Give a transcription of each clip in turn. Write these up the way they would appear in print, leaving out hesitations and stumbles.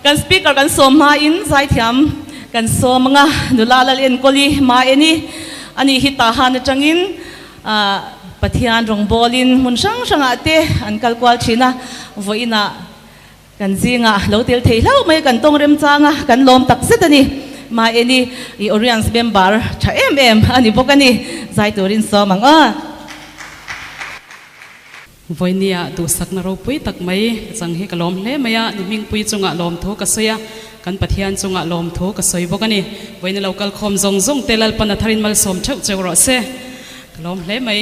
Kan speaker kan sawm hmain zaithiam kan sawm anga nula lal enkawli Maeni a nih hi Tahan atangin Pathian rawngbawlin hmun hrang hrangah te an kal kual thin a, vawiinah kan zingah lo tel thei hlauh mai kan tawng remchang a, kan lawm tak zet a ni. Maeni i Oriens member tha em em a ni bawk a ni, zai turin sawm ang aw. Vawinia duhsakna ropui tak mai ka chang hi ka lawm hle mai a, ni hmingpui chungah lawmthu ka sawi a, kan Pathian chungah lawmthu ka sawi bawk a ni. Vawiina lo kal khawm zawng zawng te Lalpan a tharin malsawm theuh cheu rawh se. Ka lawm hle mai.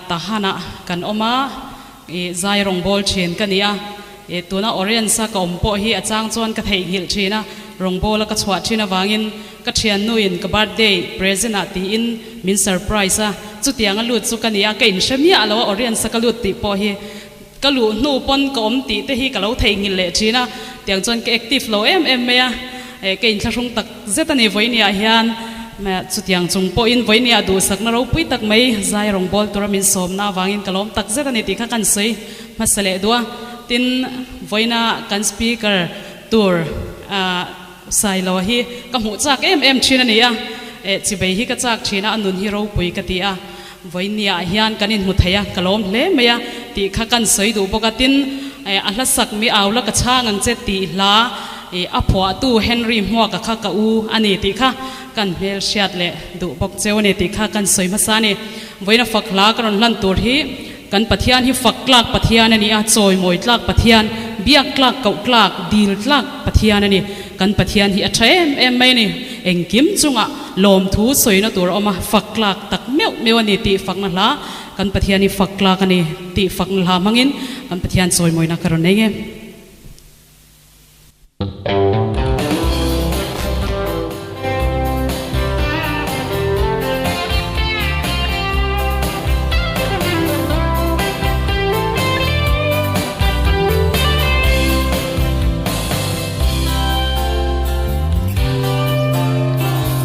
Tahanah kan awm a, i zai rawngbâwl thin ka ni a, i tuna Oriens-a ka awm pawh hi a chang chuan ka theihnghilh thin a, rawngbâwla ka chhuah thin avangin Ka thiannuin ka birthday present ah tiin min surprise a, chutiang a lut chu ka nia, ka inhre miah lo a Oriens a ka lut tih pawh hi ka luh hnu pawn ka awm tih te hi ka lo theihnghilh leh thin a, tiang chuan ka active lo em em mai a, eh ka inthlahrung tak zet a ni vawinia hian chutiang chung pawhin vawinia duhsakna ropui tak mai zai rawngbâwl tura min sawmna avangin ka lawm tak zet a ni tih kha kan sawi hmasa leh duh a, tin vawiina kan speaker tur ah. Sailoa hi ka hmuh chak em em thin a ni a, eh chibei hi ka chak thin a, a nun hi ropui ka ti a, vawinia ah hian kan inhmu thei a, ka lawm hle mai a tih kha kan sawi duh bawk a, tin eh a hla sak mi au la ka chhang ang che tih hla eh a phuahtu Henry Hmuaka kha ka u a ni tih kha kan hmel hriat leh duh bawk cheu a ni tih kha kan sawi hmasa a ni. Vawiina fak hla ka rawn hlan tur hi Kan Pathian hi fak tlak Pathian a ni a, chawimawi tlak Pathian, biak tlak, koh tlak, dil tlak Pathian a ni. Kan Pathian hi a tha em em mai a ni. Engkim chungah lawmthu sawina tur a awm a, fak tlak tak meuh meuh a ni tih fakna hla, kan Pathian hi fak tlak a ni tih fakna hla hmangin kan Pathian chawimawina ka rawn nei nge.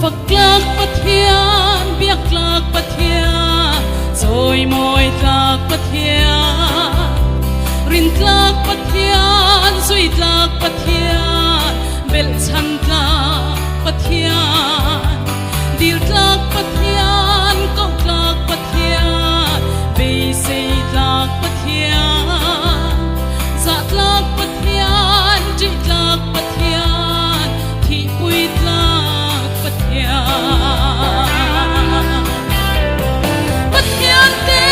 Faktlak Pathian, biaktlak Pathian, chawimawi tlak Pathian, Rintlak Pathian, zuitlak Pathian, belhchhan tlak Pathian, diltlak Pathian, kohtlak Pathian, beisei tlak Pathian, zahtlak Pathian, ṭihtlak Pathian, thihpui tlak Pathian. Pathian te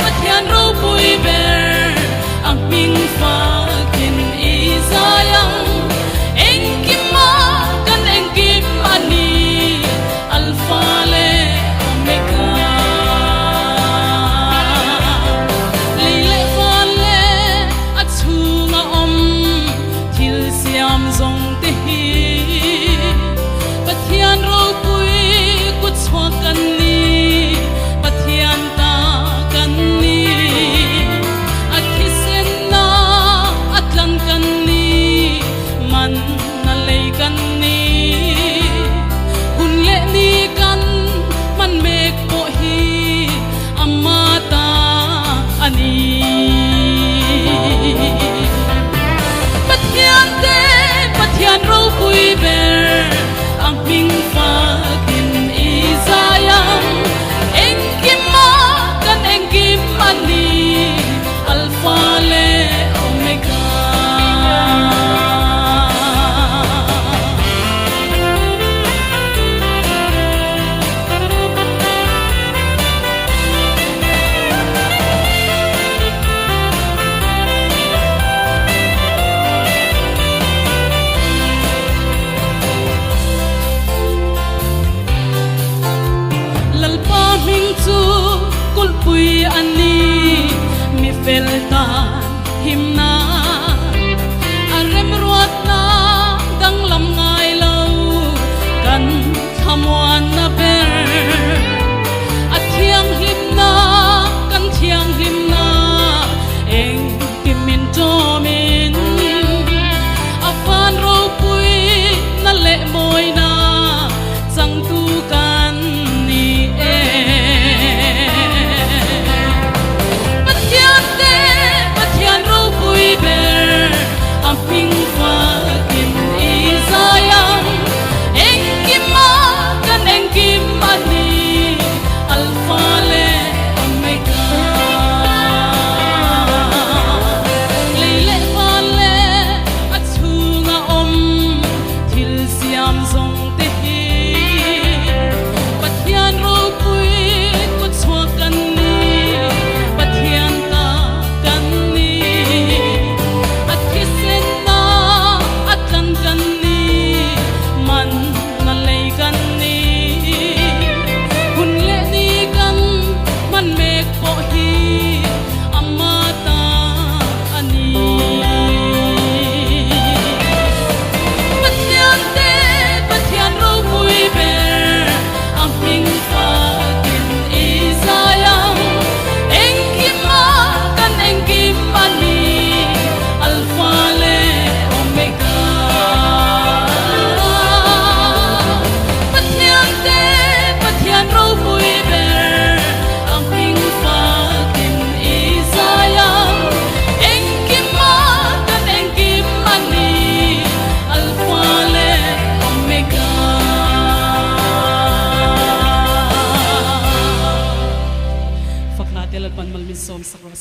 Pathian ropui ber a hming fakin i zai ang. Engkim a kan engkim a ni Alpha leh.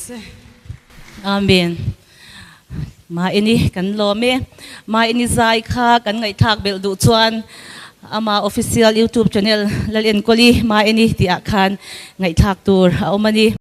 se. Amen. Maini kan lawm e. Maini zai kha kan ngaihthlak belh duh chuan ama official YouTube channel Lalenkawli Maini tih ah khan ngaihthlak tur a awm a ni.